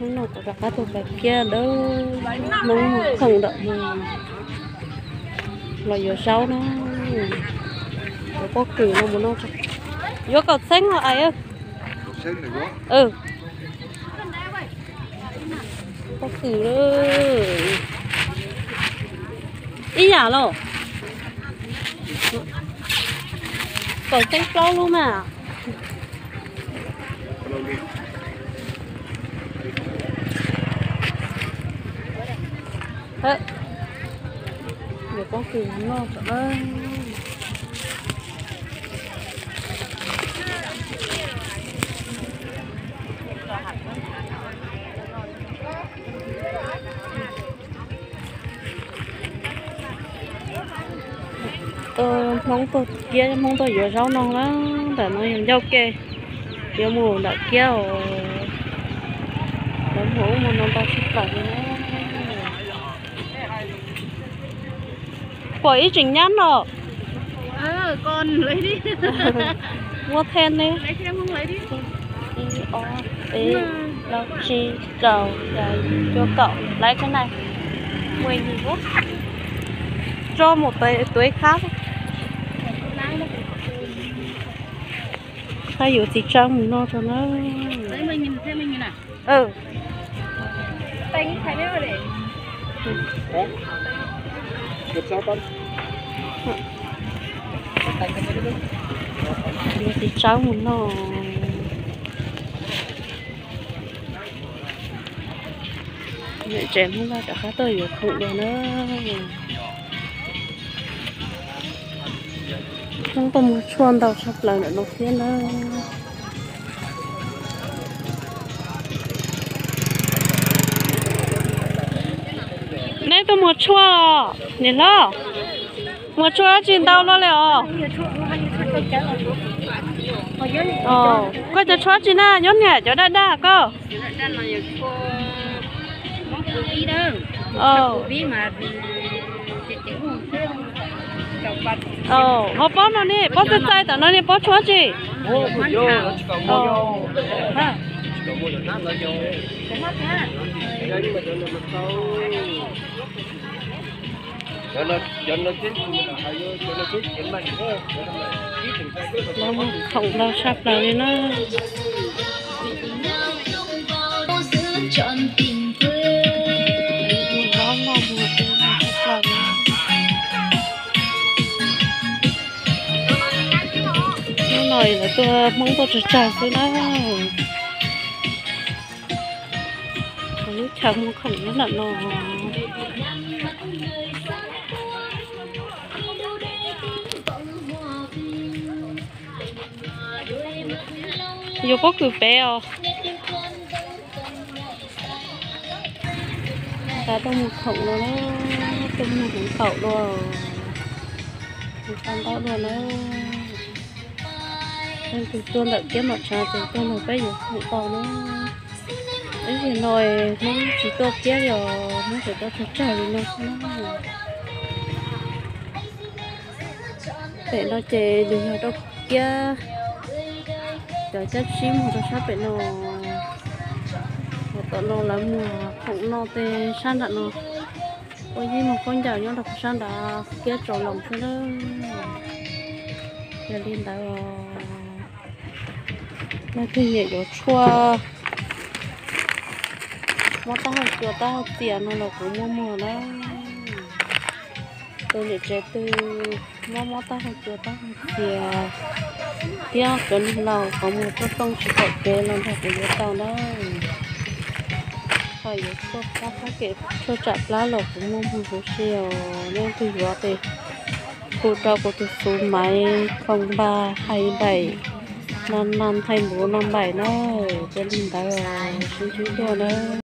Hnub no kuv rov qab tuaj pem kiab dawb, Hmoob mus khoom ntawm no los yuav zaub na. Yuav pob kws no mus noj. Yuav kaum txheeb os ais. Pob kws ib yam los kaum txheeb plaub lub mas. Yuav pob kws noj tom na. Hmoob tuaj kiab, Hmoob tuaj yuav zaub no na. Ntawm no yog ncauj ke, yuav mus ntawm kiab os. Lawv muag ub muag no ntau tshaj plaws li na. Puas ib tseem nyab no? Muaj them ne. Ib, ob, peb, plaub, tsib, rau, xya, yim, cuaj, kaum, laiv tsab nais. Muaj ib yig ub. Tso mus tuav ib khab. Qab yuav txiv tsawb mus noj tso na. Yuav txiv tsawb mus noj. Niam tsev Hmoob Vaj rov qab tuaj yuav khoom dua na. Hmoob tuaj muag tshuaj ntau tshaj plaws ntawm no thiab na. Neb tuaj muag tshuaj los niam hlob? Muag tshuaj dab tsi ntau luaj li os? Koj cov tshuaj dab tsi na, nyob niam cov daj daj koj? Ho pob no ne, pob txaij txaij tom no ne, pob tshuaj dab tsi? Lawv muag khoom ntau tshaj plaws li na. Hnub no lawv tuaj Hmoob tuaj tsawg tsawg xwb na. Lub chaw muag khoom nyob ntawm no. Yuav pob kws pem os. Tab tuaj muag khoom no na, tuaj muag hmoov taum dua, hmoov tau ntaub dua na. Leej twg tuaj ntawm kiab mam tsav ces tuaj nrog peb yuav khoom tau na. Ib zaug no Hmoob tsis tuaj kiab li os, Hmoob tseem tuaj tsawg tsawg li no xwb na. Pem no ces nws yog rau kiab, cov cab tsib muag rau sab pem no. Tom no lawv muag khoom no tej sab nram no. Ua ib muag khaub ncaws nyob rau sab nrad kiab tsaus loos xwb na. Yog li ntawd os, leej twg nyiam yuav tshuaj mob taub hau cua taub hau txias no los kuv muaj muag na. Tus niam tsev twg mob mob taub hau cua taub hau txias thiab cov neeg laus qhov muag rooj rooj tsis pom kev los nrog kuv yuav tau na. Ho yuav tshuaj plab, plab kem tshuaj tsam plab los kuv muaj muag huv si os. Leej twg yuav ces hu rau kuv tus xuv maiv không ba hai bảy năm năm hai bốn năm bảy na. Ua li ntawd, sib ntsib dua na.